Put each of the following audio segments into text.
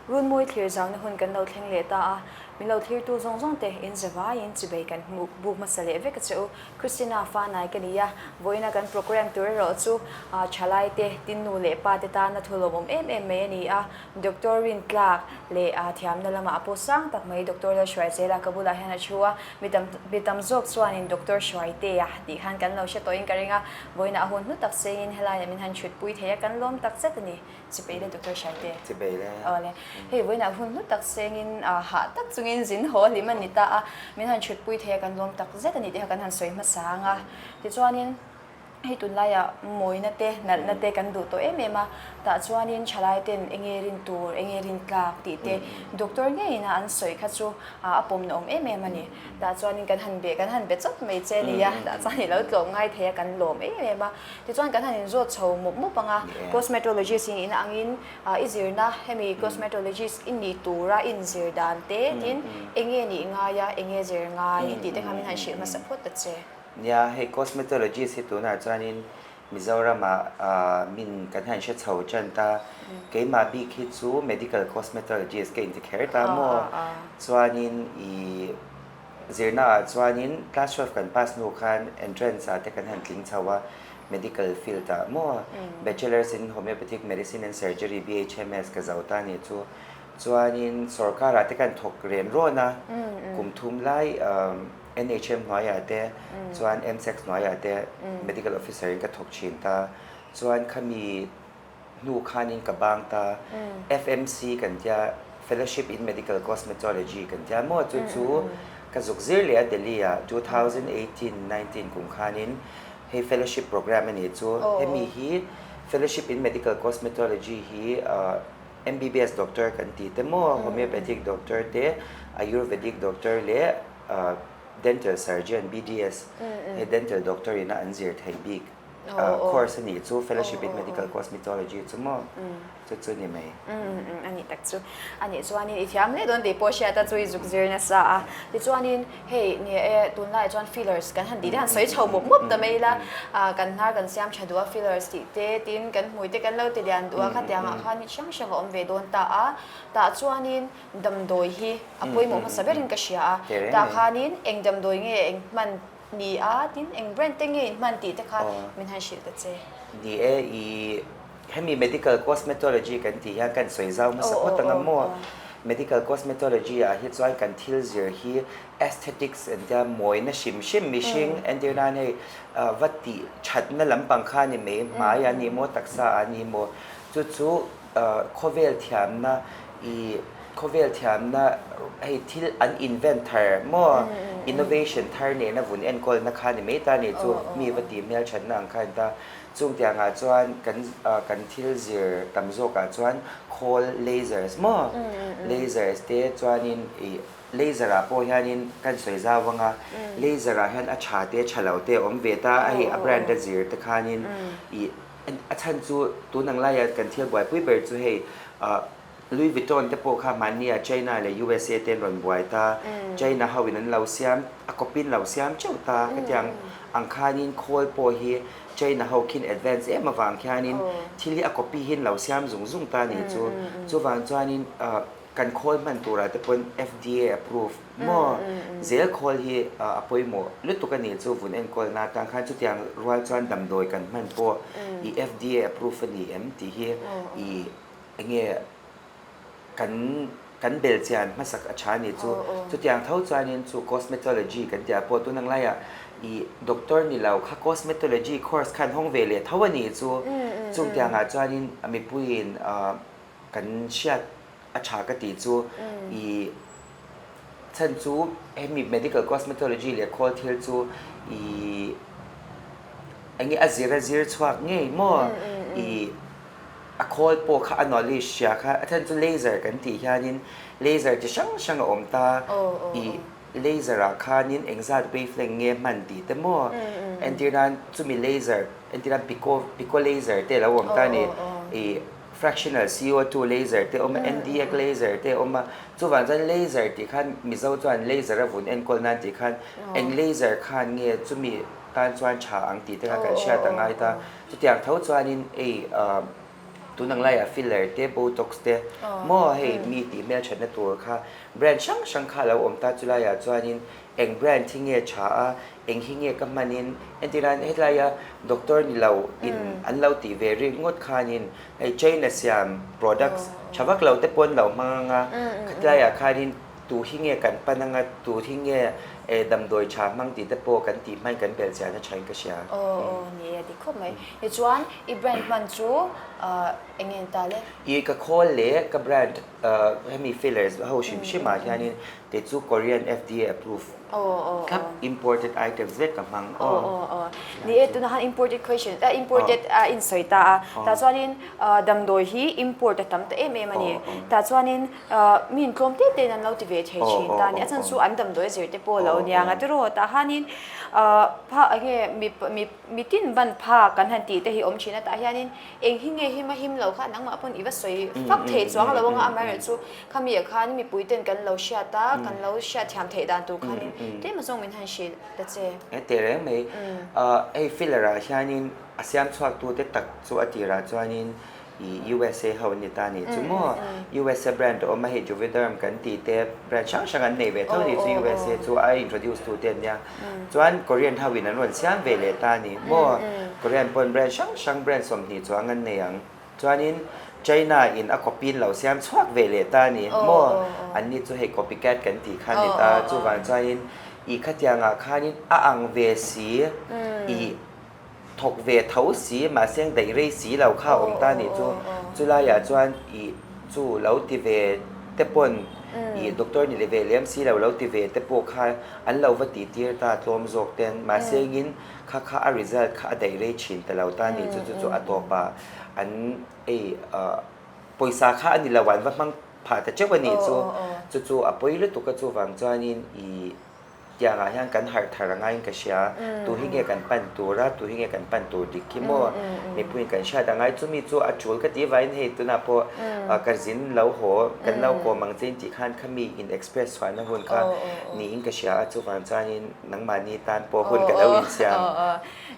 Runmawi thlir zauna hun kan lo thleng leh ta a, min lo thlirtu zawng zawng te in zavaiin chibei kan hmuh buk hmasa leh vek a che u. Christina fa nai ka ni a, vawiina kan programme tur erawh chu thalai te, tin nu leh pa te tana thu lawmawm em em mai a ni a, Doctor Rintlak leh thiamna lamah pawh sang tak mai Doctor Lalhruaizela ka bulah hian a thu a, mi tam mi tam zawk chuanin Doctor Hruaitea tih khan kan lo hre tawhin ka ring a, vawiinah a hun hnu tak sengin helaiah min han chhutpui thei a, kan lawm tak zet a ni. Chibei le Doctor Hruaite. Chibei le. Awle. Hei vawiinah hun hnu tak sengin hah tak chungin zin haw hlim a ni ta a, min han chhutpui thei a, kan lawm tak zet a ni tih kha kan han sawi hmasa ang a. Tichuanin. Hei tunlaiah mawina te, nalhna te kan duh tawh em em a, tah chuanin thalai ten enge rin tur, enge rin tlak tih te doctor ngeiin a an sawi kha chu a pawmna awm em em a ni. Tah chuanin kan han be, kan han be chawp mai che nia, tah chuan i lo tlawm ngai thei a, kan lawm em em a. Tichuan kan han inzawt chho mup mup ang a, cosmetologist i nihna angin i zirna hemi cosmetologist i nih tura i inzir dan te tin enge nih ngai a, enge zir ngai tih te kha min han hrilh hmasa phawt ta che. Nia, hei cosmetologist hi tunah chuanin Mizoramah min kan han hre chho tan ta. Keimah bik hi chu medical cosmetologist ka inti kher ta maw? Chuanin i zirnaah chuanin class 12 kan pass hnu khan entrance ah te kan han tling chho a, medical field ah maw? Bachelor's in Homeopathic Medicine and Surgery, BHMS, ka zo ta nih chu. Chuanin sorkarah te kan thawk ren rawn a, kum thum lai NHM hnuaiah te chuan MSEC hnuaiah te medical officer in ka thawk thin ta. Chuan khami hnu khanin ka bang ta. FMC kan tia Fellowship in Medical Cosmetology kan tia maw chu chu ka zuk zir leh a Delhi ah 2018, 19 kum khanin hei fellowship program a nih chu. Hemi hi Fellowship in Medical Cosmetology hi MBBS doctor kan tih te maw homeopathic doctor te Ayurvedic doctor leh Dental Surgeon, BDS, he dental doctor ina an zir thei bik course a nih chu Fellowship in Medical Cosmetology chu maw chu chu ni mai. A nih tak chu. A nih chuanin i thiam hle dawn tih pawh hriat a chu i zuk zir nasa a. Tichuanin hei ni e tunlaiah chuan fillers kan han tih te han sawi chho mup mup ta mai ila kan hnar kan siam tha duh a fillers tih te tin kan hmui te kan lo ti lian duh a khatiangah khan hrang hrang a awm ve dawn ta a. Tah chuanin Damdawi hi a pawimawh hmasa berin ka hria a, tah khanin eng damdawi nge eng hman ni a, tin eng brand te nge in hman tih te kha min han hrilh ta che. Ni e, i hemi medical cosmetology kan tih hian kan sawi zau hmasa phawt ang a maw? Medical cosmetology ah hi chuan kan thil zir hi aesthetics entia mawina hrim hrim mihring entir nan hei va tih thatna lampang kha ni mai, hmai ah ni maw, taksa ah ni maw, chu chu Khawvel thiamna i khawvel thiamna hei thil an invent thar maw innovation thar nena vun enkawlna kha ni mai ta ni chu mi va tih hmel thatna ang kha a ni ta. Chung tiangah chuan kan kan thil zir tam zawkah chuan khawl lasers maw lasers te chuanin ih laser ah pawh hianin kan sawi zau ang a laser ah hian a tha te tha lo te a awm ve ta a hei a brand a zir te khanin ih A chhan chu tun ang laia kan thil buaipui ber chu hei Louis Vuitton te pawh kha hmannia China leh USA te an rawn buai ta, China ho in an lo siam, a copy in lo siam teuh ta khatiang ang khanin khawl pawh hi China ho khin advance em avang khianin thil hi a copy hi an lo siam zung zung ta nih chu. Chuvang chuanin Kan khawl hman turah te pawn FDA approve maw? Zel khawl hi a pawimawh lutuk a nih chu vun enkawl na atang khan chutiang rual chuan damdawi kan hman pawh i FDA approve a ni em tih hi i enge kan kan bel chian hmasak a tha a nih chu. Chutiang tho chuanin chu cosmetology kan tih ah pawh tun ang laiah i doctor ni lo kha cosmetology course khan hawng ve leh tho a nih chu. Chungtiangah chuanin mipuiin Kan hriat a tha ka tih chu i chhan chu hemi medical cosmetology leh khawl thil chu i enge a zir a zir chhuak ngei maw i a khawl pawh kha a knowledge hria kha a chhan chu laser kan tih hianin laser chi hrang hrang a awm ta i laser ah khanin engzat wavelength nge hman tih te maw entir nan chumi laser entir nan pico pico laser te a lo awm ta a ni i. Fractional CO2 laser te awm a, Nd:YAG laser te awm a, chuvang chuan laser tih khan Mizo chuan laser a vun enkawl nan tih khan eng laser khan nge chumi tan chuan tha ang tih te kha kan hriat a ngai ta. Chutiang tho chuanin ei Tun ang laiah filler te, botox te maw hei mi tih hmelthatna tur kha brand hrang hrang kha a lo awm ta chulaiah chuanin eng brand hi nge tha a, eng hi nge ka hmanin entirnan helaia doctor ni lo in an lo tih ve rik ngawt khanin hei China siam products tha vak lo te pawh an lo hmang ang a, khatilaiah khanin tu hi nge kan pan anga tu hi nge damdawi tha hmang tih te pawh kan tih hmain kan belh chiahna thain ka hria. Aw aw ni a dik khawp mai. Tichuan i brand hman chu eng nge ni ta le? I ka khawl leh ka brand hemi fillers ho hrim hrim ah hianin kei chu Korean FDA approve thlap imported items vek ka hmang aw. Aw aw ni e tunah khan imported question imported a insawi ta a tah chuanin damdawi hi import a tam ta em em a ni. Tah chuanin Mi intlawm te tein an lo ti ve thei thin ta a ni. A chhan chu an damdawi zir te pawh lo nia nga tiraw tah hianin pha enge mi mi mitin ban phak kan han tih te hi awm thin a tah hianin eng hi nge him a him lo kha nangmah pawn i va sawi fak thei chuang lo anga amaherawhchu khami ah khan mipui ten kan lo hriat a kan lo hriat thiam theih dan tur khanin tlem azawng min han hrilh ta che. He teh reng mai hei filler ah hianin a siam chhuak tu te tak chu a tirah chuanin I USA ho an ni ta ni chu maw? USA brand a awm a hei Juvederm kan tih te brand hrang hrang an nei ve tho ni chu USA chu a introduce tu te an nia. Chuan Korean ho in an rawn siam ve leh ta ni maw? Korean pawn brand hrang hrang brand 20 chuang an nei ang. Chuanin China in a copy in lo siam chhuak ve leh ta ni maw? An ni chu hei copycat kan tih kha ni ta. Chuvang chuanin i khatiangah khanin a ang ve si i thawk ve tho si mahse ang daih rei si lo kha a awm ta nih chu chulaiah chuan ih chu lo ti ve te pawn ih doctor ni leh ve lem si lo lo ti ve te pawh kha an lo va tih tir ta tlawm zawk ten mahse engin kha kha a result kha a daih rei thin ta lo ta nih chu chu chu a tawpah an ei pawisa kha a ni lo an va hmang phah ta teuh a nih chu chu chu a pawi lutuk a chuvang chuanin ih. Tiangah hian kan harh thar a ngaiin ka hria. Tu hi nge kan pan tur a, tu hi nge kan pan tur dik hi maw? Mipuiin kan hriat a ngai. Chumi chu a tul ka tih vangin hei tunah pawh ka zin lo haw, kan lo kawm ang che in tih khan khami in express chhuahna hun kha niin ka hria a, chuvang chuanin nangmahni tan pawh hun ka lo insiam.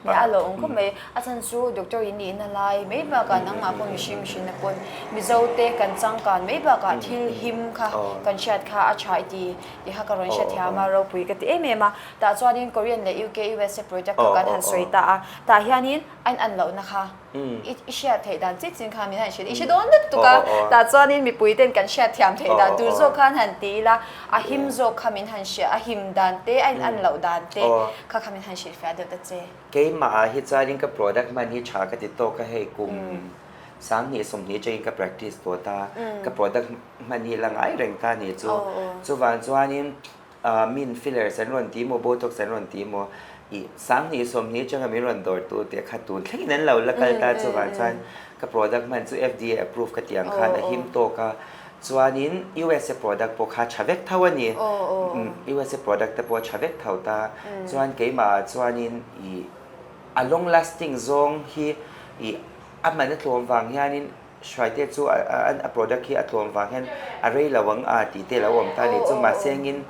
Nia a lo awm khawp mai. A chhan chu doctor in nihna lai mai bakah nangmah pawh mihring mihrinna pawn Mizo te kan changkan mai bakah thil him kha kan hriat kha a tha i ti. Ti kha ka rawn hre thiam a, ropui ka ti em em a. Tah chuanin Korean leh UK, USA product kha kan han sawi ta a. Tah hianin a in an lohna kha i hriat theih dan chit chin kha min han hrilh. I hre dawn lutuk a. Tah chuanin mipui ten kan hriat thiam theih dan tur zawk khan han ti ila, a him zawk kha min han hria, a him dan te, a in an loh dan te kha kha min han hrilh fiah deuh ta che. Keimah ah hi chuanin ka product hman hi tha ka ti tawk a, hei kum 2020 atangin ka practice tawh ta, ka product Hman hi la ngai reng ta ni chu. Chuvang chuanin min fillers an rawn ti maw, botox an rawn ti maw, ih 2020 atanga min rawn dawr tu te kha tun thlengin an lo la kal ta. Chuvang chuan ka product hman chu FDA approve ka tih ang khan a him tawk a. Chuanin USA product pawh kha tha vek tho a ni. USA product te pawh a tha vek tho ta. Chuan keimah ah chuanin ih a long lasting zawng hi ih a hman a tlawm vang hianin Hruaite chu a product hi a tlawm vang hian a rei lo ang a tih te lo awm ta a ni chu. Mahse engin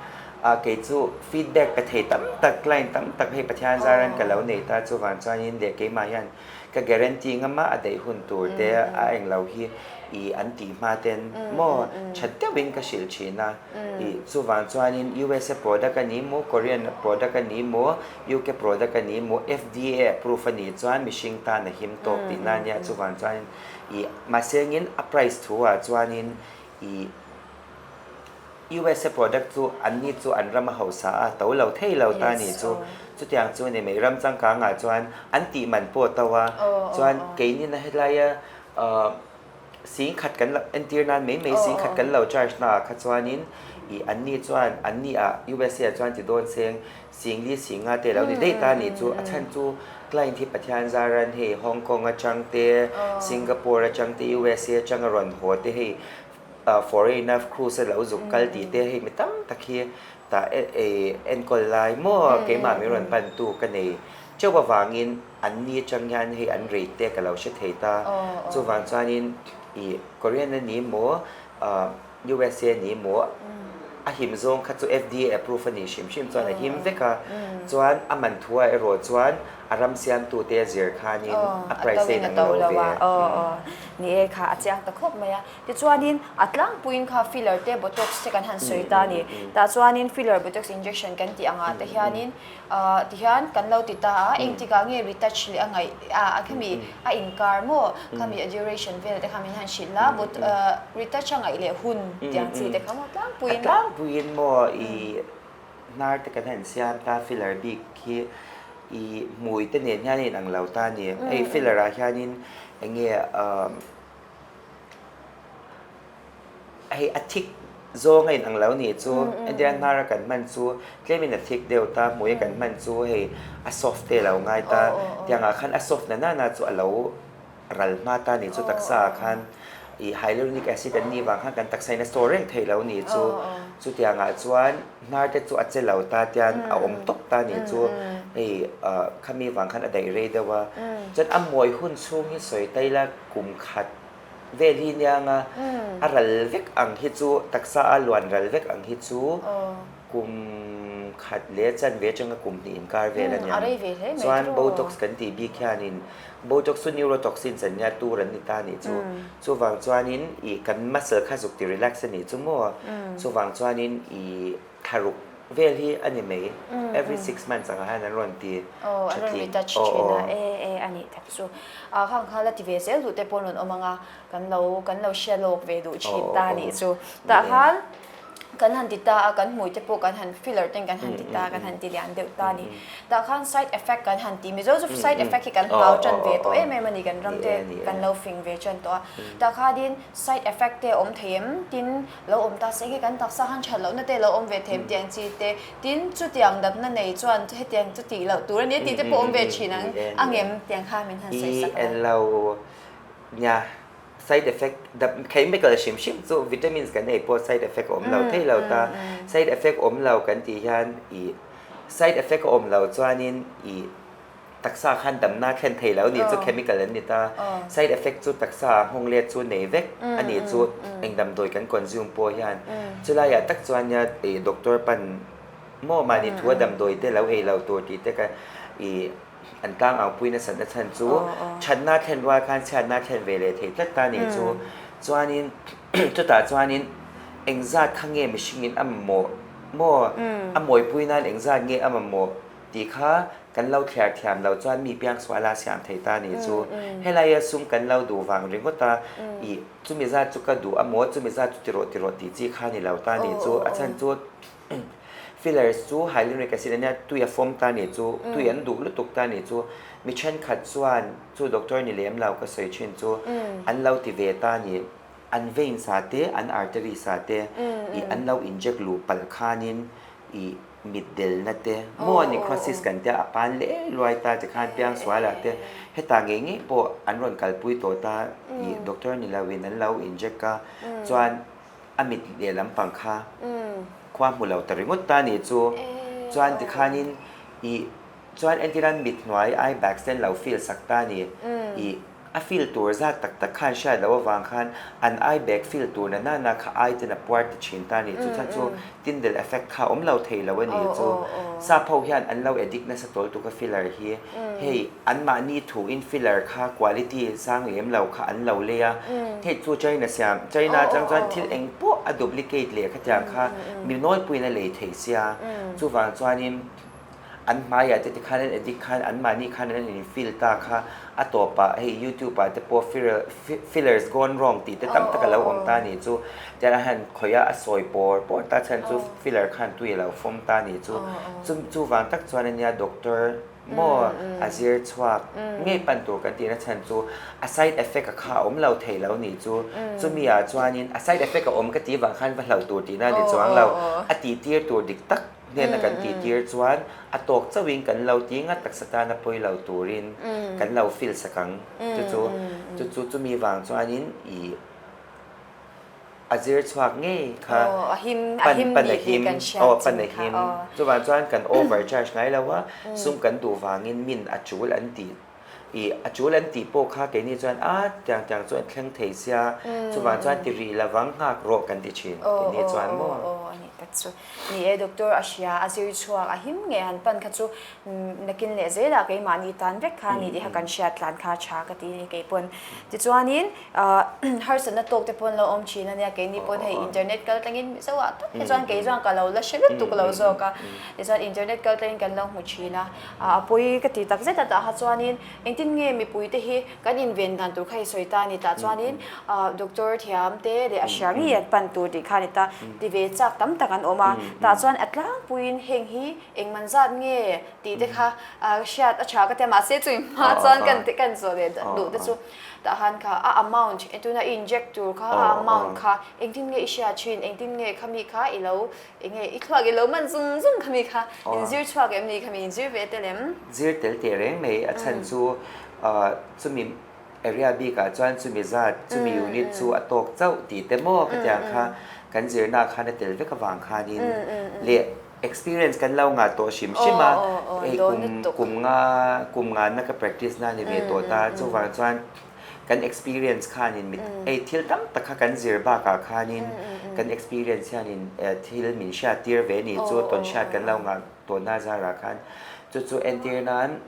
kei chu feedback pe thei tam tak, client tam tak hei Pathian zaran ka lo nei ta chuvang chuanin leh keimah hian ka guarantee ngam a, a daih hun tur te a eng lo hi ih an tih hma ten maw that deuhin ka hrilh thin a. Ih chuvang chuanin USA product a ni maw, Korean product a ni maw, UK product a ni maw, FDA approve a nih chuan mihring tan a him tawk tihna a nia chuvang chuanin Ih, mahsengin a price thu ah chuanin ih USA product chu anni chu an ram a hausa a, to lo thei lo ta ni chu. Chutiang chu ni mai, ram changkang ah chuan an tih man pawh to a, chuan keini na helaia singkhat kan lo entir nan mai mai singkhat kan lo charge na ah kha chuanin ih anni chuan anni ah USA ah chuan ti dawn seng Singli Singa te lo ni daih ta nih chu a chhan chu client hi Pathian zaran hei Hong Kong atang te Singapore atang te USA atang a rawn haw te hei foreign a cruise a lo zuk kal tih te hei mi tam tak hi tah enkawl lai maw keimah min rawn pan tu ka nei teuh avangin an ni atang hian hei an rate te ka lo hre thei ta chuvang chuanin ih Korean a ni maw USA ni maw a him zawng kha chu FDA approve a nih hrim hrim chuan a him vek a, chuan a man thu ah erawh chuan A ram siamtute a zir khanin a price a inang lo ve. Ni e kha a chiang ta khawp mai a. Tichuanin a tlangpuiin kha filler te botox te kan han sawi ta a ni. Tah chuanin filler botox injection kan tih angah te hianin tihian kan lo ti ta a, engtikah nge retouch leh a ngaih a khami a inkar maw khami a duration vel te kha min han hrilh la retouch a ngaih leh hun tiang chi te kha maw tlangpuiin. A tlangpuiin maw i Hnar te kan han siam ta filler bik hi i hmui te nen hian a inang lo ta a ni. Hei filler ah hianin eng nge hei a thik zawng a inang lo ni chu entir a hnar a kan hman chu tlemin a thik deuh ta hmui a kan hman chu hei a soft te a lo ngai ta tiang ah khan a soft na nana chu a lo Ral hma ta ni chu taksa ah khan ih hyaluronic acid an nih vang khan kan taksa in a store reng thei lo ni chu. Chutiang ah chuan hnar te chu a che lo ta tian a awm tawp ta ni chu hei khami vang khan a daih rei deuh a. Chuan a mawi hun chhung hi sawi ta ila kum khat vel hi nia anga a ral vek ang hi chu taksa a luan ral vek ang hi chu kum khat leh chanve atanga kum hnih inkar vel a nia. Chuan botox kan tih bik hianin Botox chu neurotoxins an nia tur an ni ta anih chu. Chuvang chuanin ih kan muscle kha zuk ti relax anih chu maw. Chuvang chuanin ih thlaruk vel hi a ni mai. Every 6 months angah hian an rawn ti Aw, an rawn retouch thin a. E e a nih tak chu. Ah khang kha la ti ve zel duh te pawh an rawn awm ang a, kan lo kan lo hria lawk ve duh thin ta anih chu. Tah khan Kan han ti ta a, kan hmui te pawh kan han filler ten kan han ti ta a, kan han ti lian deuh ta a ni. Tah khan side effect kan han ti, Mizo chu side effect hi kan hlau tan ve tawh em em a ni, kan ram te kan lo fing ve tan tawh a. Tah khanin side effect te a awm thei em? Tin, lo awm ta se khi kan taksa khan that lohna te lo awm ve thei em tih ang chi te, tin chutiang natna nei chuan hetiang chu tih loh tur a ni a tih te pawh awm ve thin ang a ngem tiang kha min han sawi sak a. Lo nia. Side effect chemical hrim hrim chu vitamins kan ei pawh side effect a awm lo thei lo ta. Side effect awm lo kan tih hian ih side effect a awm lo chuanin ih taksa khan damna thlen thei lo nih chu chemical an ni ta. Side effect chu taksa ah nghawng let chu nei vek a nih chu eng damdawi kan consume pawh hian. Chulaiah tak chuan nia ih doctor pan maw mahni thu a damdawi te lo ei lo tur tih te ka ih An tlang au pui nasat na chhan chu thatna thlen rual khan chhiatna thlen ve leh thei tlat ta nih chu. Chuanin chutah chuanin engzat kha nge mihringin a mamawh maw a mawipui nan engzat nge a mamawh tih kha kan lo thliar thiam lo chuan mi piangsual a siam thei ta nih chu. Helaia sum kan lo duh vang ringawt a ih chumi zat chu ka duh a maw chumi zat chu ti rawh ti rawh tih chi kha ni lo ta nih chu. A chhan chu Fillers chu hyaluronic acid a nia, tui a fawm ta nih chu, tui an duh lutuk ta nih chu, mi thenkhat chuan chu doctor ni lem lo ka sawi thin chu an lo ti ve ta nih, an veins ah te an arteries ah te ih an lo inject luh palh khanin ih mit delna te maw necrosis kan tia a pan leh luai ta tikhan piangsual ah te hetah ngei ngei pawh an rawn kalpui tawh ta ih doctor ni lo in an lo inject a chuan A mit lehlam pang kha khua hmu lo ta ringawt ta nih chu. Chuan tikhanin ih chuan entiran mit hnuai eye bags te an lo fill sak ta ni. Ih a fill tur zat tak tak khan hriat loh avang khan an eye bag fill tur na nana kha eye ten a puar ti thin ta nih chu. Chuan chu Tyndall effect kha awm lo thei lo a nih chu. Sap ho hian an lo addict nasa tawl tuk a filler hi. Hei anmahni thu in filler kha quality sang lem lo kha an lo lei a. Hei chu China siam, China atang chuan thil eng pawh a duplicate leh khatiang kha mi nawlpuiin a lei thei sia. Chuvang chuanin an hmaiah te tikhan an addict khan anmahni khan an in fill ta kha a tawpah hei youtube ah te pawh fillers gone wrong tih te tam tak a lo awm ta nih chu tiang a han khawih a a sawi pawr pawr ta chhan chu filler khan tui a lo fawm ta nih chu chu chuvang tak chuan ania doctor maw a zir chhuak ngei pan tur kan tihna chhan chu a side effect a kha a awm lo thei lo nih chu chumi ah chuanin a side effect a awm ka tih vang khan va hlauh tur tihna a ni chuang lo a tih tir tur dik tak Hnena kan tih tir chuan a tawk chauhin kan lo ti ngat taksa tana pawi lo turin kan lo fill sak ang. Chu chu chu chu chumi vang chuanin ih a zir chhuak ngei kha pan pan a him aw pan a him chuvang chuan kan over charge ngai lo a sum kan duh vangin min a chul an tih ih a chul an tih pawh kha keini chuan a tiang tiang chu an thleng thei sia chuvang chuan ti rih lovang nghak rawh kan ti thin keini chuan maw. tak chu. Ni e, doctor a hria, a zir chhuak, a him ngei han pan kha chu nakin leh zelah keimahni tan vek kha a ni tih kha kan hriat tlan kha a tha ka ti a ni kei pawn. Tichuanin harsatna tawk te pawn lo awm thin a nia, keini pawn hei internet kal tlangin Mizo ah tak hi chuan kei chuan ka lo la hre lutuk lo zawk a, tichuan internet kal tlangin kan lo hmu thin a, a pawi ka ti tak zet a tah kha chuanin engtin nge mipui te hi kan inven dan tur kha i sawi ta a ni tah chuanin doctor thiam te leh a hria ngei an pan tur tih kha a ni ta, ti ve chak tam tak an awm a, tah chuan a tlangpuiin heng hi engman zat nge tih te kha hriat a tha ka ti a, mahse chu hma chuan kan kan zawh leh duh te chu tah khan kha a amount tuna i inject tur kha a amount kha engtin nge i hriat thin, engtin nge khami kha i lo enge i thluak i lo man zung zung khami kha inzir chhuak em ni khami inzir ve tel em? Zir tel teh reng mai a chhan chu chumi Area bikah chuan chumi zat, chumi unit chu a tawk chauh tih te maw khatiang kha kan zirna khan a tel vek avang khanin leh experience kan lo ngah tawh hrim hrim a, hei kum kum nga kum ngana ka practice na ni ve tawh ta, chuvang chuan kan experience khanin mit hei thil tam tak kha kan zir bakah khanin kan experience hianin thil min hriat tir ve ni chu tawn hriat kan lo ngah tawhna zarah khan chu chu entir nan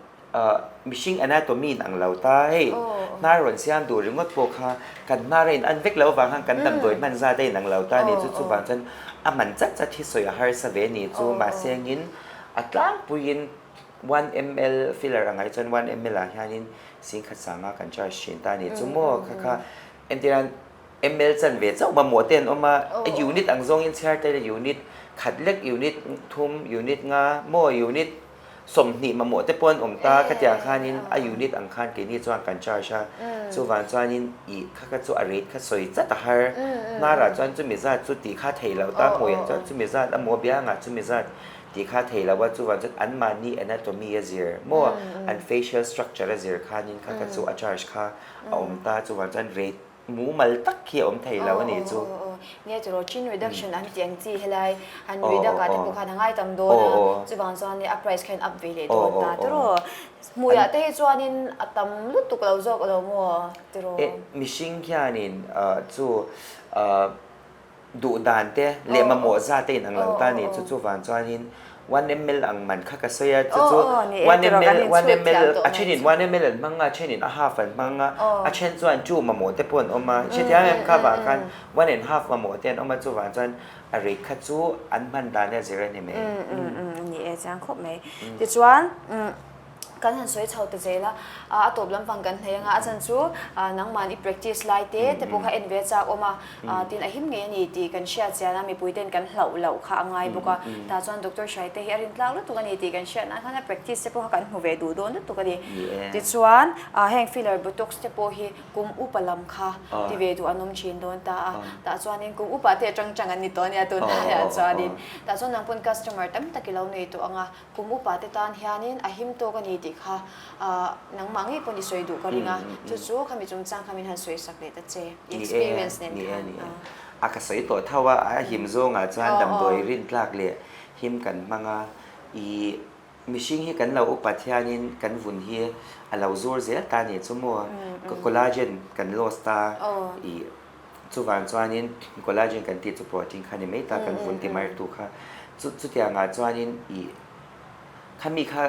Mihring anatomy in ang lo ta hei, hnar rawn siam duh ringawt pawh kha kan hnar a in an vek loh avang khan kan damdawi hman zat a in ang lo ta a ni chu, chuvang chuan a man chat chat hi sawi a harsa ve a ni chu, mahse engin a tlangpuiin one ml filler ang ai chuan one ml ah hianin singkhat sanga kan charge thin ta a ni chu maw kha kha entirah ml chan ve chauh mamawh te an awm a, a unit ang zawngin chhiar ta ila unit khat lek unit thum unit nga maw unit 20 mamawh te pawh an awm ta, khatiang khanin a unit ang khan keini chuan kan charge a, chuvang chuanin ih kha kha chu a rate kha sawi chat a har, hnarah chuan chumi zat chu tih kha thei loh ta, hmuiah chuan chumi zat a maw biangah chumi zat tih kha thei loh a, chuvang chuan anmahni anatomy a zir maw an facial structure a zir khanin kha kha chu a charge kha a awm ta, chuvang chuan rate Mumal tak khi a awm thei lo a nih chu. Aw aw aw nia tiraw chin reduction an tih ang chi helai han reduct ah te pawh khan a ngai tam dawn a chuvang chuan a price khan up ve leh dawn ta tiraw hmuiah te hi chuanin a tam lutuk lo zawk lo maw tiraw. E mihring hianin chu Duh dan te leh mamawh zat te in ang lo ta ni chu chuvang chuanin one ml ang man kha ka sawi a chu chu one ml one ml a then in one ml an hmang a a then in a half an hmang a a then chuan two mamawh te pawh an awm a hrethiam em kha vang khan one and half mamawh te an awm a chuvang chuan a rate kha chu an hman dan a zir a ni mai. Ni e chiang khawp mai tichuan Kan han sawi chho ta zel a, a tawp lampang kan hnei anga a chan chu nangman i practice lai te te pawh kha en ve chak awm a, tin a him ngei a ni tih kan hriat chian a, mipui ten kan hlauh loh kha a ngai bawk a, tah chuan Doctor Hrai te hi a rin tlak lutuk a ni tih kan hriat nan khan a practice te pawh kha kan hmu ve duh dawn lutuk a ni. Tichuan heng filler botox te pawh hi kum upa lam kha ti ve duh an awm thin dawn ta a, tah chuanin kum upa te atang tang an ni tawh a nia tunlaiah chuanin tah chuan nang pawn customer tam tak i lo nei tawh ang a, Kum upa te tan hianin a him tawk a ni tih kha nangmah ngei pawn i sawi duh ka ring a, chu chu khami chungchang kha min han sawi sak leh ta che, i experience nen khan. Ni e, ni e. A ka sawi tawh tho a, a him zawngah chuan damdawi rin tlak leh him kan hmang a, i mihring hi kan lo upat hianin kan vun hi a lo zur zel ta a nih chu maw, collagen kan lost a, i Chuvang chuanin collagen kan tih chu protein kha ni mai ta kan vun ti mar tu kha. Chu chutiangah chuanin ih khami kha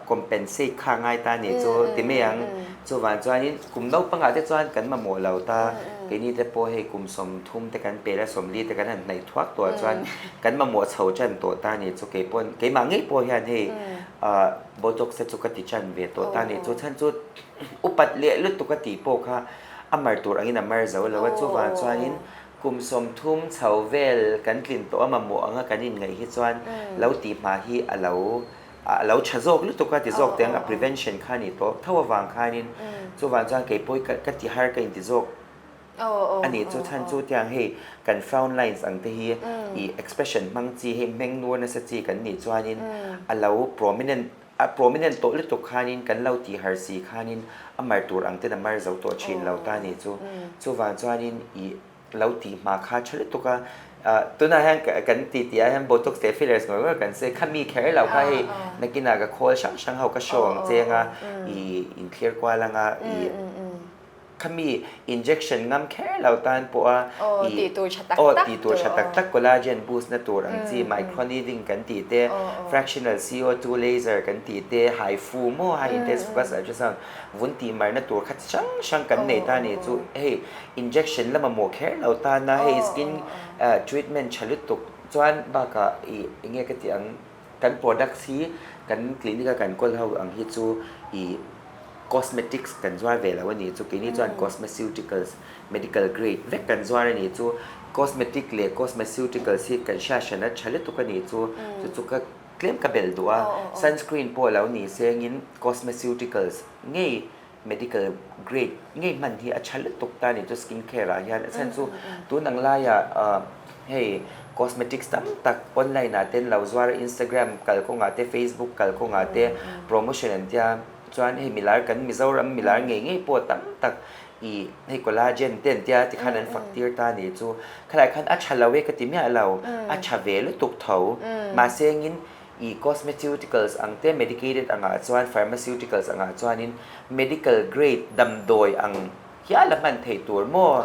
compensate kha ngai ta ni chu ti mai ang. Chuvang chuanin kum naupangah te chuan kan mamawh lo ta. Keini te pawh hei kum 30 te kan pel a 40 te kan han hnaih thuak tawh chuan kan mamawh chho tan tawh ta ni chu keipawn keimah ngei pawh hian hei botox te chu ka ti tan ve tawh ta ni chu. Chhan chu upat leh lutuk a tih pawh kha A mar tur angin a mar zo lo a, chuvang chuanin kum 30 chho vel kan tlin tawh a mamawh anga kan inngaih hi chuan lo tih hma hi a lo a lo tha zawk lutuk a ti zawk teh ang a prevention kha a nih tawh tho avang khanin chuvang chuan kei pawh hi ka ti har ka inti zawk a nih chu chhan chu tiang hei kan frown lines ang te hi ih expression hmang chi hei hmeng nur nasa chi kan nih chuanin a lo prominent A prominent tawh lutuk khanin kan lo tih har si khanin a mar tur ang ten a mar zo tawh thin lo ta ni chu. Chuvang chuanin i lo tih hma kha tha lutuk a, tunah hian kan ti tih ah hian botox leh fillers ngawr ngawr kan sawi kha mi kher lo kha hei nakinah ka khawl hrang hrang ho ka show ang cheng a, i inthlir kual anga i. Khami injection ngam kher lo tan pawha Aw, ih tih tur tha tak aw tak tih tur tur tha tak aw. tak collagen boost na tur ang chi microneedling kan tih te, Aw aw. fractional CO2 laser kan tih te, haifu maw high intense focus ultrasound vun tih marna tur kha chi hrang hrang kan Aw nei ta aw ni aw. chu hei injection la mamawh kher lo tana hei Aw skin aw aw. treatment tha lutuk chuan bakah ih enge ka tih ang kan products hi kan clinic a kan kawl ho ang hi chu ih Cosmetics kan zuar ve lo a nih chu, keini chuan cosmeceuticals, medical grade vek kan zuar a nih chu. Cosmetic leh cosmeceuticals hi kan hriat hran a tha lutuk a nih chu, chu chu ka tlem ka belh duh a. Sunscreen pawh lo ni sengin cosmeceuticals ngei medical grade ngei hman hi a tha lutuk ta a nih chu skin care ah hian. A chhan chu tun ang laiah hei cosmetics tam tak online ah te an lo zuar a, Instagram kalkawngah te Facebook kalkawngah te promotion an tia. Chuan hei milar kan Mizoram milar ngei ngei pawh tam tak i hei collagen te an tia tikhan an fak tir ta a nih chu. Khalai khan a tha lo e ka ti miah lo, a tha ve lutuk tho. Mahse engin i cosmeceuticals ang te medicated angah chuan pharmaceuticals angah chuanin medical grade damdawi ang hial a hman theih tur maw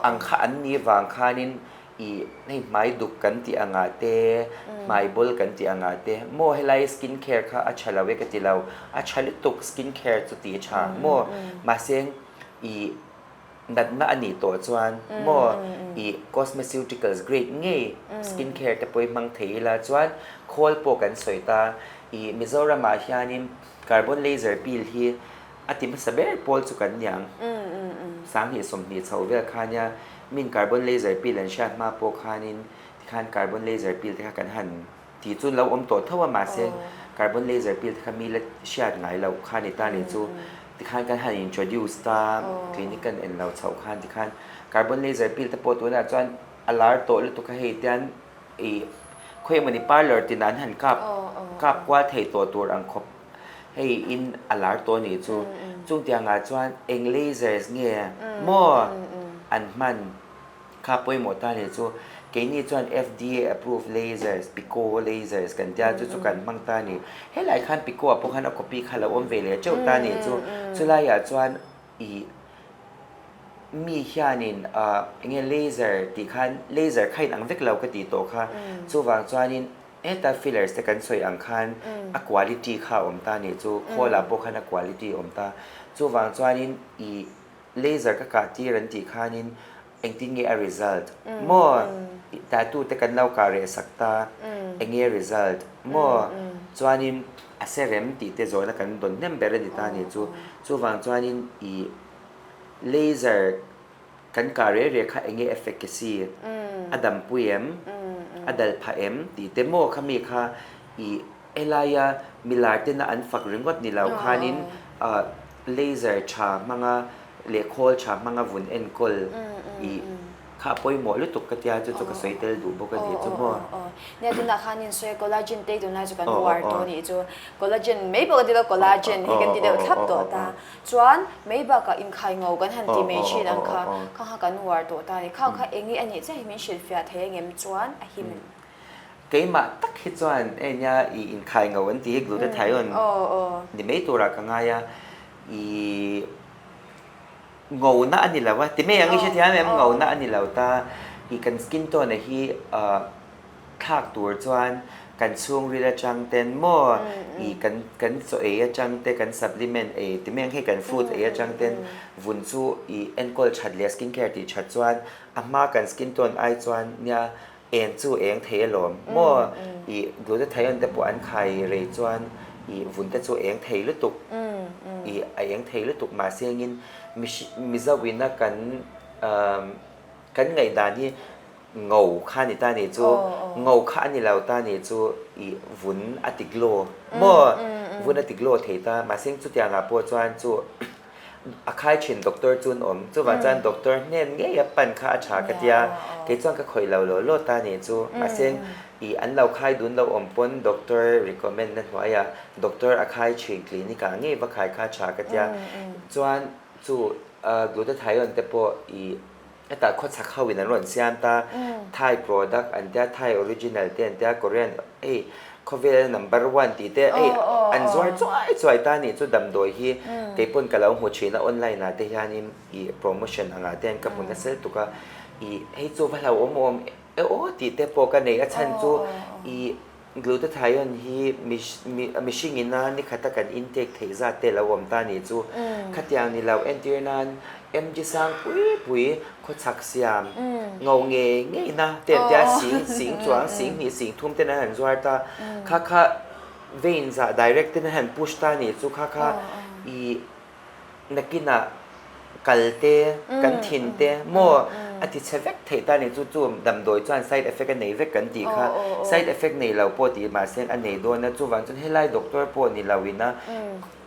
ang kha an ni vang khanin I hei hmai duk kan tih angah te, hmai bawl kan tih angah te, maw helai skin care kha a tha lo e ka ti lo, a tha lutuk skin care chu tih a tha maw, mahse i natna a nih tawh chuan maw i cosmeceuticals grade ngei skin care te pawh i hmang thei ila chuan khawl pawh kan sawi ta, i Mizoramah hianin carbon laser peel hi a ti hmasa ber pawl chu kan niang, 2020 chho vel kha nia. Min carbon laser peel an hriat hma pawh khanin tikhan carbon laser peel te kha kan han tih chu lo awm tawh tho a mahse carbon laser peel te kha mi la hriat ngai loh kha ni ta ni chu tikhan kan han introduce ta clinic kan en lo chhoh khan tikhan carbon laser peel te pawh tunah chuan a lar tawh lutuk a hei tian ih khawi emawni parlour tinah an han kap kap kual thei tawh tur ang khawp Hei in a lar tawh anih chu. Chung tiangah chuan eng lasers nge maw an hman kha pawimawh ta anih chu. Keini chuan FDA approved lasers, pico lasers kan tia chu chu kan hmang ta a ni. Helai khan pico ah pawh khan a copy kha lo awm ve leh teuh ta anih chu. Chulaiah chuan ih mi hianin eng nge laser tih khan laser kha inang vek lo ka tih tawh kha. Chuvang chuanin Heta fillers te kan sawi ang khan a quality kha a awm ta nih chu, khawl ah pawh khan a quality a awm ta. Chuvang chuanin i laser ka kah tir an tih khanin engtin nge a result maw? Tattoo te kan lo kah reh sak ta, eng nge result maw? Chuanin a se rem tih te zawhna kan dawn hnem ber a ni ta nih chu. Chuvang chuanin i laser Kan kah reh reh kha enge efficacy a dampui em, a dal phah em tih te maw kha mi kha i helaia milar tena an fak ringawt ni lo khanin laser tha hmanga leh khawl tha hmanga vun enkawl i kha a pawimawh lutuk ka tia chu chu ka sawi tel duh bawk a ni chu maw. Nia tunah khan in sawi a collagen te tunlai chu kan uar tawh a nih chu collagen mai pawh ka ti lo collagen hi kan ti deuh thlap tawh ta. Chuan mei bakah inkhai ngo kan han ti mai thin ang kha, kha kha kan uar tawh ta a ni. Khang kha eng nge a nih chiah hi min hrilhfiah thei ang em chuan a him em? Keimah tak hi chuan hei nia i inkhai ngo an tih hi glutathione ni mai turah ka ngai a, i ngona a ni lo a, ti mai ang i hrethiam em? Ngona a ni lo ta, i kan skin tone hi thlak tur chuan kan chhungril atang ten maw ih kan kan chaw ei atang te kan supplement ei ti mai ang hei kan food ei atang ten vun chu ih enkawl that leh skin care tih that chuan a hma kan skin tone ai chuan nia eng chu eng thei alawm maw ih glutathione te pawh an khai rei chuan ih vun te chu eng thei lutuk ih a eng thei lutuk mahse engin mizo ina kan kan ngaihdan hi Ngo kha ni ta nih chu, ngo kha a ni lo ta nih chu i vun a ti glow maw? Vun a ti glow thei ta, mahse chutiangah pawh chuan chu a khai thin doctor chu an awm, chuvang chuan doctor hnen ngei a pan kha a tha ka tia, kei chuan ka khawih lo law law ta nih chu, mahse i an lo khai dun lo awm pawn doctor recommend na hnuaiah doctor a khai thin clinic ah ngei va khai kha a tha ka tia, chuan chu glutathione te pawh i Hetah khawchhak ho in an rawn siam ta, Thai product an tia, Thai original te an tia, Korean hei Khawvel number one tih te hei an zuar chuai chuai ta nih chu damdawi hi keipawn ka lo hmu thin a online ah te hianin ih promotion angah te hian ka hmu nasa lutuk a ih hei chu va hlauhawm awm e aw tih te pawh ka nei a chhan chu ih Glutathione hi mihring ina nikhata kan intake theih zat te lo awm ta nih chu. Khatiang ni lo entir nan MG sang pui pui khawchhak siam ngo ngei ngei na te an tia sing sing chuang sing hnih sing thum ten an han zuar ta. Kha kha veins ah direct ten an han push ta nih chu kha kha i Nakinah kal te, kan thin te maw a ti chhe vek theih ta ni chu chu damdawi chuan side effect a nei vek kan tih kha side effect nei lo pawh tih mahse a nei dawn a chuvang chuan helai doctor pawh ni lo ina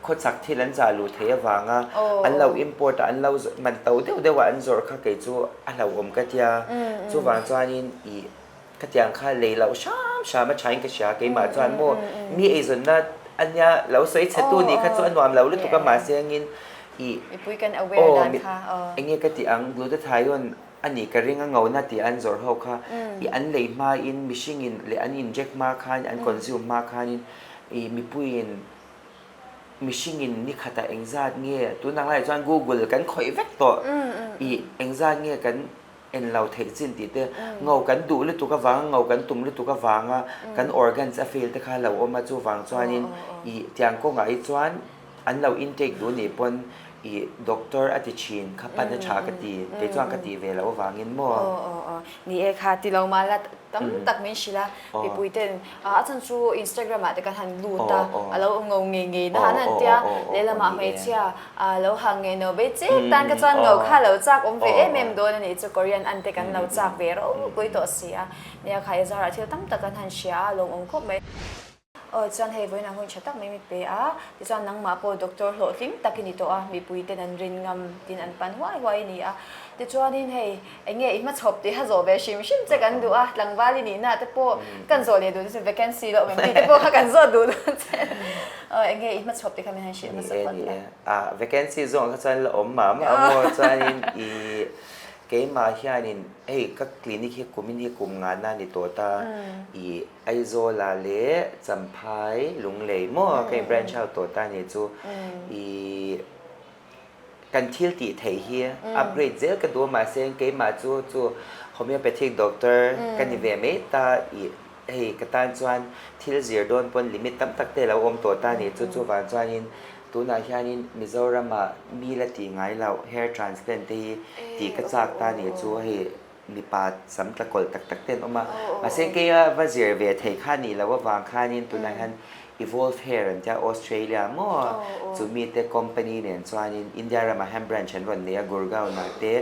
khawchhak thil an chah luh theih avanga an lo import a an lo man to deuh deuh a an zawrh kha kei chu a hlauhawm ka tia chuvang chuanin ih Khatiang kha lei loh hram hram a thain ka hria keimah chuan maw mi eizawnna a nia lo sawi chhe tu nih kha chu a nuam lo lutuk a mahse angin ih Mipui kan aware dan kha aw. Enge ka tih ang glutathione a nih ka ring a ngona tih an zawrh ho kha ih an lei hmain mihringin leh an inject hma khan an consume hma khanin ih mipuiin mihringin nikhatah engzat nge tunang laiah chuan google kan khawih vek tawh ih engzat nge kan en lo theih chin tih te, ngo kan duh lutuk avanga ngo kan tum lutuk avanga kan organs a fail te kha lo awm a, chuvang chuanin ih tiang kawngah hi chuan an lo intake duh nih pawn ih doctor a ti thin kha pan a tha ka ti, kei chuan ka tih ve loh avangin maw. Aw aw aw ni e kha ti lo mah la tam tak min hrilh a, mipui ten a chhan chu Instagram ah te kan han lut a, a lo ngo ngei ngei na han han tia lehlamah hmeichhia A lo hang ngei no bei chek tan ka chuan ngo kha lo chak awm ve em em dawn a nih chu Korean an te kan lo chak ve ropui tawh si a. Nia kha i zarah thil tam tak kan han hria a, a lawmawm khawp mai. Aw chuan hei vawiin ah hun tha tak mai mi pe a, tichuan nangmah pawh doctor hlawhtling tak i ni tawh a, mipui ten an rin ngam tin an pan huai huai a ni a. Tichuanin hei Eng nge i hmachhawp tih a zawh ve hrim hrim che kan duh a, tlangval i nihna te pawh kan zawh leh duh che vacancy loh awm em tih te pawh kha kan zawh duh dawn che. Aw eng nge i hmachhawp tih kha min han hrilh hmasa phawt la. Ni e, a vacancy zawng kha chuan la awm mah mah a maw chuanin i keimah hianin hei ka clinic hi kumin hi kum ngana ni tawh ta i Aizawla leh Champhai Lunglei maw ka in branch out tawh ta ni chu i Kan thil tih theih hi upgrade zel ka duh a mahse keimah chu chu homeopathic doctor ka ni ve mai ta i hei ka tan chuan thil zir dawn pawn limit tam tak te a lo awm tawh ta ni chu chuvang chuanin tunah hianin Mizoramah mi la tih ngai loh hair transplant te hi tih ka chak ta ni chu hei Mipa sam tla kawlh tak tak te an awm a, mahse keia va zir ve theih kha nih loh avang khanin tunah hian Evolve Hair an tia Australia maw chumi te company nen chuanin India ramah hian branch an rawn nei a Gurgaon ah te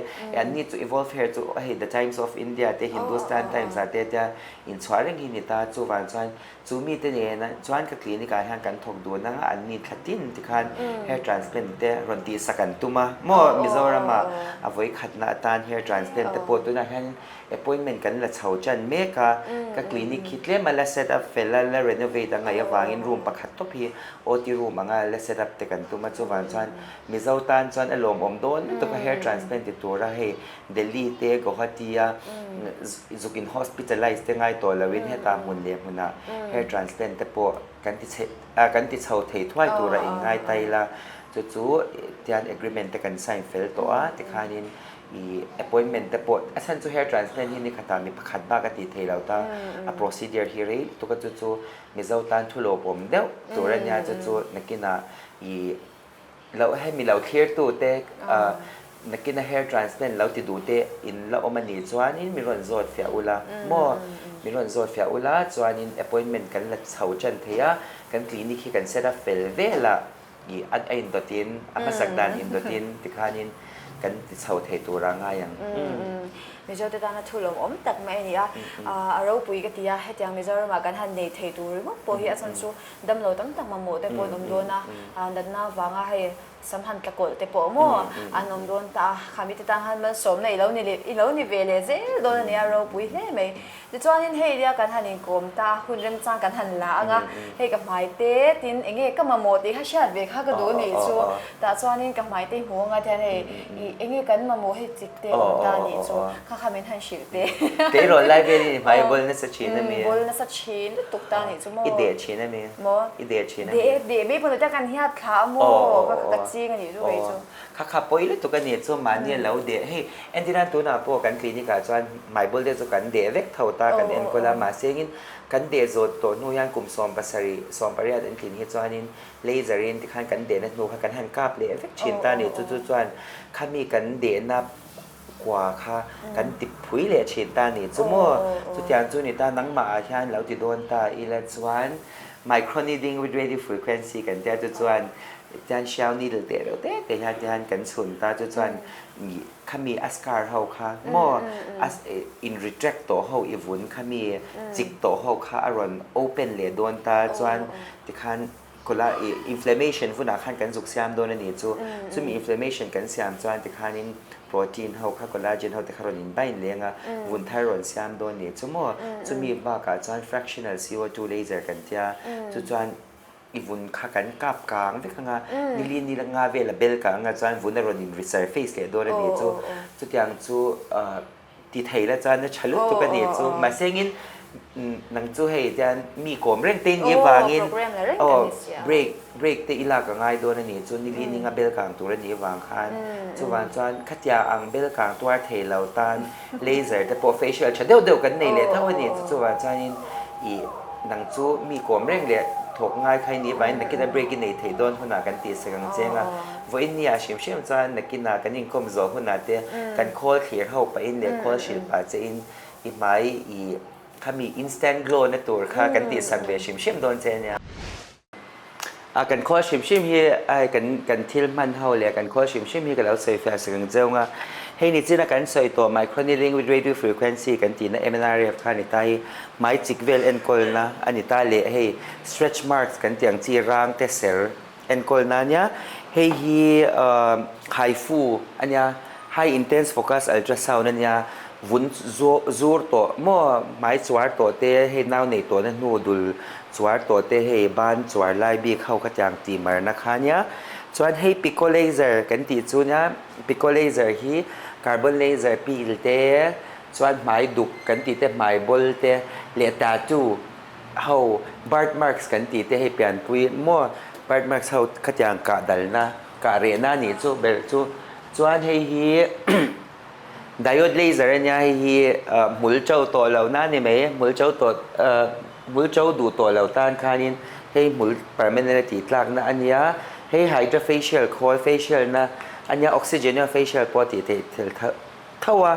an ni chu Evolve Hair chu hei The Times of India te Hindustan Times ah te tia inchhuah reng hi ni ta chuvang chuan Chu mite nena chuan ka clinic ah hian kan thawk dun anga an ni thla tin tikhan hair transplant te rawn tihsak an tum a maw Mizoram ah a vawi khatna atan hair transplant te pawh tunah hian appointment kan la chho tan mek a ka clinic hi tlem a la set up fel a la renovate a ngaih avangin room pakhat tawp hi OT room anga la set up te kan tum a chuvang chuan Mizo tan chuan a lawmawm dawn lutuk a hair transplant ti tura hei Delhi te, Guwahati a zuk in hospitalize te ngai tawh loin heta hmun leh hmunah hair transplant te pawh kan ti chhe kan ti chho thei thuai tura in ngai ta ila chu chu tian agreement te kan sign fel tawh a tikhanin ih appointment te pawh a chhan chu hair transplant hi ni khatah mi pakhat bak a tih theih loh ta a procedure hi rei lutuk a chu chu Mizo tan thu lawpawm deuh tur a nia chu chu nakinah ih Lo hemi lo thlir tute nakina hair transplant lo ti duh te in la awm a nih chuanin min rawn zawt fiah ula maw? Min rawn zawt fiah ula chuanin appointment kan la chho tan thei a, kan clinic hi kan set up fel vel a ih a indawtin a hmasak dan indawtin tikhanin kan ti chho thei tur a ngai ang. Mizo te tana thu lawmawm tak mai a ni a, a ropui ka ti a, hetiang Mizoramah kan han nei thei tur ringawt pawh hi a chhan chu Damlo tam tak mamawh te pawh an awm dawn a, natna avanga hei Sam han tla kawlh te pawh maw an awm dawn ta a, khami te tan khan malsawmna i lo ni leh i lo ni ve leh zel dawn a nia ropui hle mai. Tichuanin hei nia kan han inkawm ta a, hun remchang kan han la ang a, hei ka hmai te tin eng nge ka mamawh tih kha hriat ve kha ka duh nih chu, tah chuanin ka hmai te i hmu anga tihian hei i eng nge kan mamawh hei chik te awm ta nih chu kha kha min han hrilh teh. Tleirawl lai velin i hmai bawl nasa thin a mi? Bawl nasa thin lutuk ta nih chu maw? I deh thin a mi? Maw? I deh thin a mi? Deh deh mai pawh ni ta kan hiat thla a maw? Ka ka ching a nih chu kei chu. Kha kha pawi lutuk a nih chu mahni a lo deh. Hei entirnan tunah pawh kan clinic ah chuan hmai bawl te chu kan deh vek tho ta kan enkawl a mahse engin kan deh zawt tawh hnu hian kum 70 18 an tlin hi chuanin laser in tikhan kan dehna hnu kha kan han kap leh vek thin ta a ni. Chu chu chuan khami kan dehna kua kha kan ti phui leh thin ta a ni chu maw? Chutiang chu ni ta nangmah ah hian lo ti dawn ta ila chuan microneedling with radio frequency kan tia chu chuan tian hriau needle teh reuh te te hian tihian kan chhun ta chu chuan khami a scar ho kha maw a in retract tawh ho i vun khami chik tawh ho kha a rawn open leh dawn ta chuan tikhan Kawla i inflammation hunah khan kan zuk siam dawn a ni chu. Chumi inflammation kan siam chuan tikhanin protein ho kha collagen ho te kha rawn inbind leng a, vun thar rawn siam dawn ni chu maw. Chumi bakah chuan fractional CO2 laser kan tia, chu chuan i vun kha kan kap kang vek anga, nili ni nga vel a bel kang anga chuan vun a rawn in resurface leh dawn a ni chu. Chutiang chu Ti thei la chuan a tha lutuk a ni chu. Mahse engin nang chu hei tian mi kawm reng te ni avangin aw break break te i lak a ngai dawn a ni chu nili ninga bel kang tur a nih avang khan chuvang chuan khatia ang bel kang tuar thei lo tan laser te pawh facial tha deuh deuh kan nei leh tho a ni chu chuvang chuanin ih nang chu mi kawm reng leh thawk ngai kha i nih avangin nakina break i nei thei dawn hunah kan tih sak ang cheng a. Vawiin nia hrim hrim chuan nakinah kan inkawm zawh hunah te kan khawl thlir ho pahin leh khawl hrilh pah che in i hmai i khami instant glow na tur kha kan tihsak ve hrim hrim dawn che ania. A kan khawl hrim hrim hi ai kan kan thil hman ho leh kan khawl hrim hrim hi ka lo sawi fiah sak ang cheu nga. Hei ni china kan sawi tawh microneedling with radio frequency kan tihna MNRF kha a ni ta hi hmai chik vel enkawlna a ni ta leh hei stretch marks kan tih ang chi rang te ser Enkawlna a nia, hei hi HIFU a nia, High Intense Focus Ultrasound a nia, vun zur tawh maw hmai chuar tawh te, hei nau nei tawhna hnu dul chuar tawh te, hei ban chuar lai bik ho khatiang tih marna kha a nia. Chuan hei Pico Laser kan tih chu nia, Pico Laser hi carbon laser pil te, chuan hmai duk kan tih te, hmai bawl te leh tattoo Ho birth marks kan tih te hei pianpui maw birth marks ho khatiang kah dalna kah rehna a nih chu ber chu chuan hei hi diode laser a nia hei hi hmul to tawh lo na a ni mai hmul to tawh hmul to duh tawh lo tan khanin hei hmul permanent a tih tlakna a nia hei hydra facial khawl facial na a nia oxygen facial pawh a tih theih thil Tho a,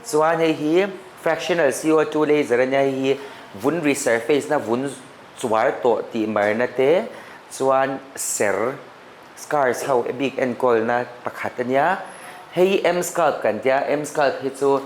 chuan hei hi fractional CO2 laser a nia, hei hi vun resurface na vun chuar tawh tih marna te chuan ser, scars ho bik enkawlna pakhat a nia. Hei hi M-sculpt kan tia, M-sculpt hi chu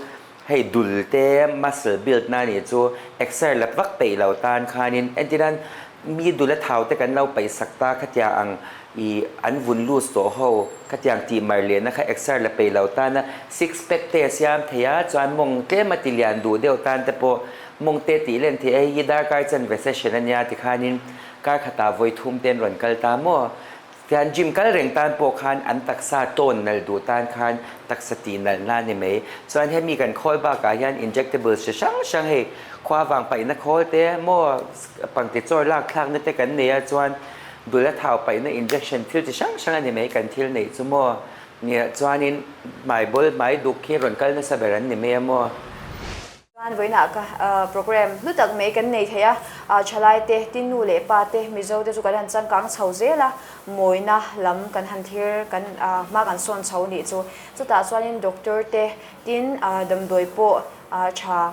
hei dul te muscle build na nih chu exer la vak peih lo tan khanin entirnan mi dul a thau te kan lo paih sak ta khatia ang I an vun loose tawh ho khatiang tih mar lehna kha exer la peih lo tan a six pack te a siam thei a, chuan mawng tlem a ti lian duh deuh tan te pawh mawng te tih len theih a, hei hi darkar chanve session a nia tikhanin kar khatah vawi thum te an rawn kal ta maw? Tian gym kal reng tan pawh khan an taksa tone nalh duh tan khan taksa tih nalhna a ni mai. Chuan hemi kan khawl bakah hian injectables chi hrang hrang hei khua vang paihna khawl te maw pangti chawr lak thlakna te kan nei a chuan Dul a thau paihna injection thil chi hrang hrang a ni mai kan thil neih chu maw? Nia chuanin hmai bawl hmai duk khi rawn kal nasa ber an ni mai a maw? Chuan vawiinah ka program hlu tak mai kan nei thei a, thalai te, tin nu leh pa te, Mizo te chu kan han changkang chho zel a, mawina lam kan han thlir kan hma kan sawn chho nih chu. Chutah chuanin doctor te, tin damdawi pawh. Tha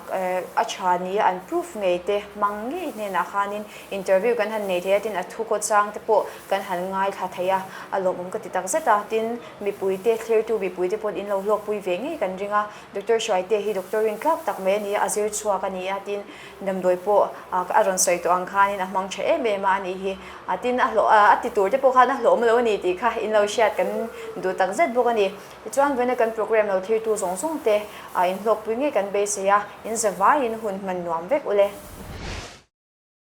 a tha nia an proof ngei te hmang ngei hnenah khanin interview kan han nei thei a, tin a thu kaw chang te pawh kan han ngaithla thei a, a lawmawm ka ti tak zet a, tin mipui te thlirtu mipui te pawhin in lo hlawkpui ve ngei kan ring a, Doctor Hruaite hi doctor rintlak tak mai a ni a, a zir chhuak a ni a, tin damdawi pawh a rawn sawi tawh ang khanin a hmang tha em em a a nih hi, tin a hlawh a ti tur te pawh khan a hlawhawm lo a ni tih kha in lo hriat kan duh tak zet bawk a ni. Tichuan, vawiina kan program lo thirtu zawng zawng te a inhlawkpui ngei kan beisei a, in zavaiin hun hman nuam vek ule.